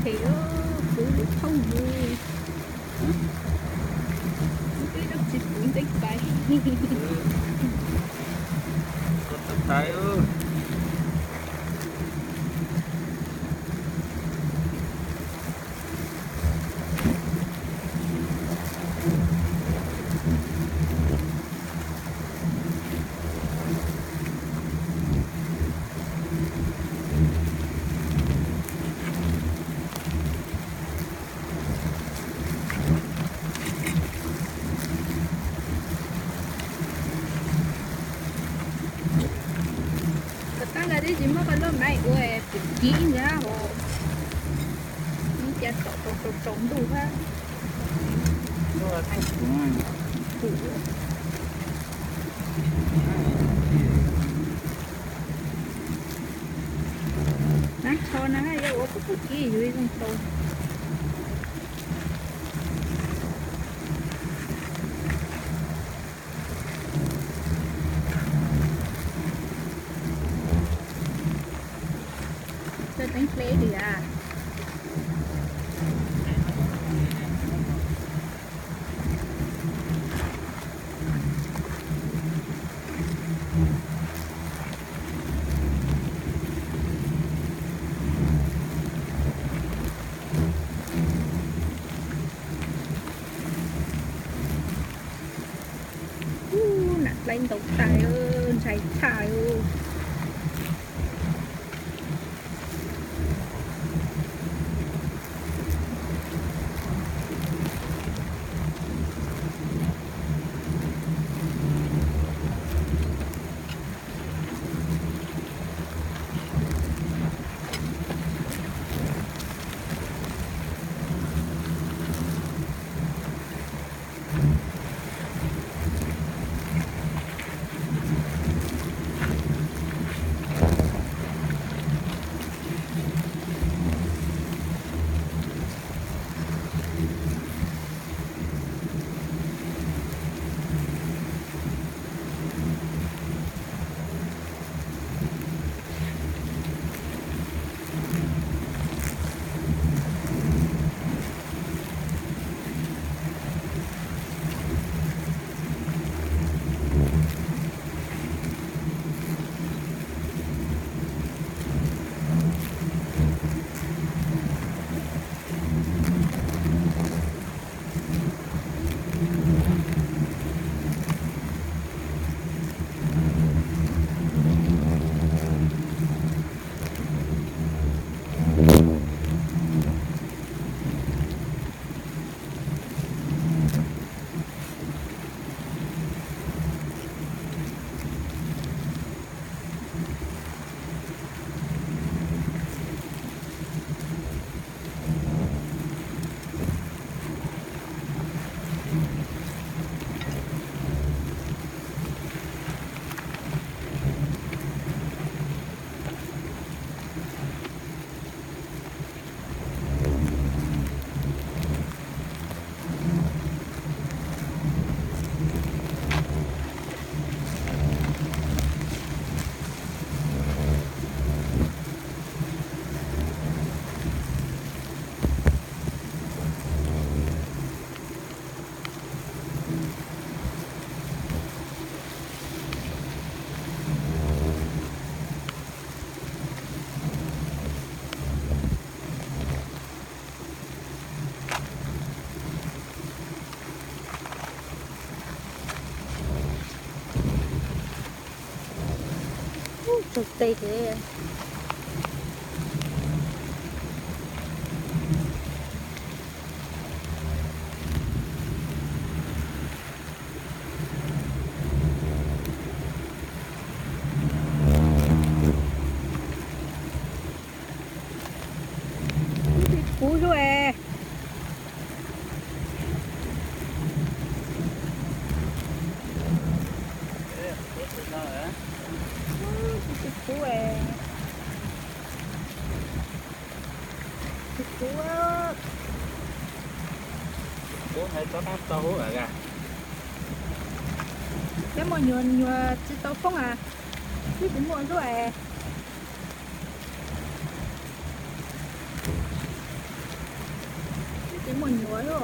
Tes, kuv lub thoob mus. Twb dab tsi kuv ntev pais. Kom tab nqa tib tsis muab koj lub maiv ua pum kib ntag os. Ib ca tom tau tsaus tsaus ntuj hab. Pum. Nab tsho na yuav ua pum pum kib yus zoo tau. Koj teeb hle li as. Ub, nam dlaib ntau tag, ntshai tshaj. Ub, tsaug tes ces. Ub, tsis kub xwb es. Ub, tsis kub es. Tsis kub. Kub hais tsob dab tso hub a. Cov muaj nyuag nyuag tsis tau foob a, twb tsis muaj xwb es. Muaj nyuam os.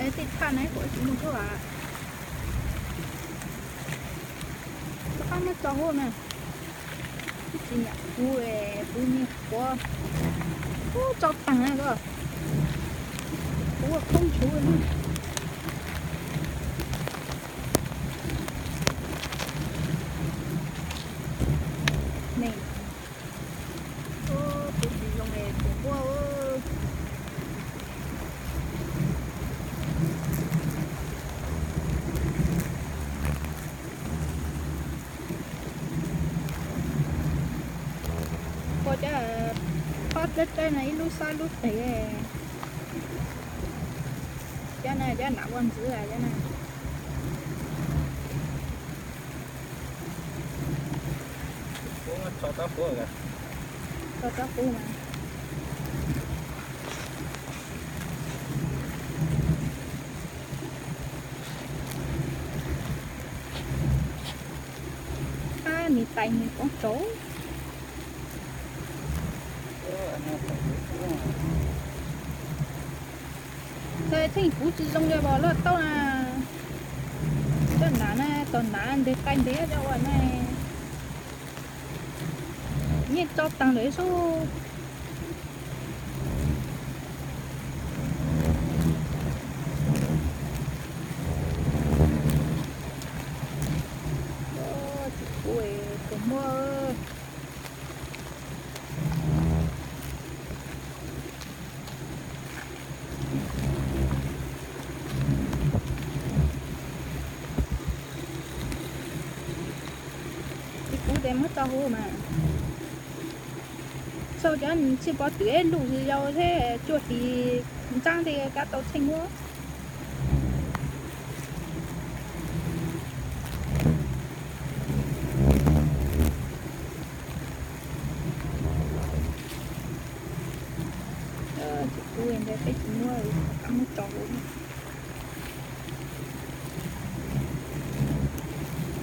Es tej thaj na kuv tsis muaj thuj a. Rov qab muab tso huv na. Tsis nyam kuv, kuv niag quav. Ub, tso taag na koj. Kuv ua khoob tshuv na. Kuv tsis zoo es kuv quaj. Koj cov pob dawb dawb no ib lub sab lub qis. Cov na cov nam ua ntxwv cov na. Tso rab qub mas. Ab, nws tais nws poob tsaus. Txheej kuv tsis zoo li os loj tauj na. Cov nam na tom nav ntes qai ntes cov ua na. Nyiaj tso taag lawm sub. Tsis pub, tsis muaj. Tsis pub ces muab tso huv mas. Xauj cov tsis pov twm luj yau thiab tsuaj hlis ntsaab tej kab tau txheej muab. Tsis pub ntawd peb tsis muab, rov qab muab tso huv.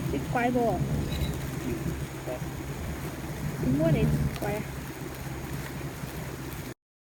Tsis kuais pom. Tsis muab ces tsis kuais.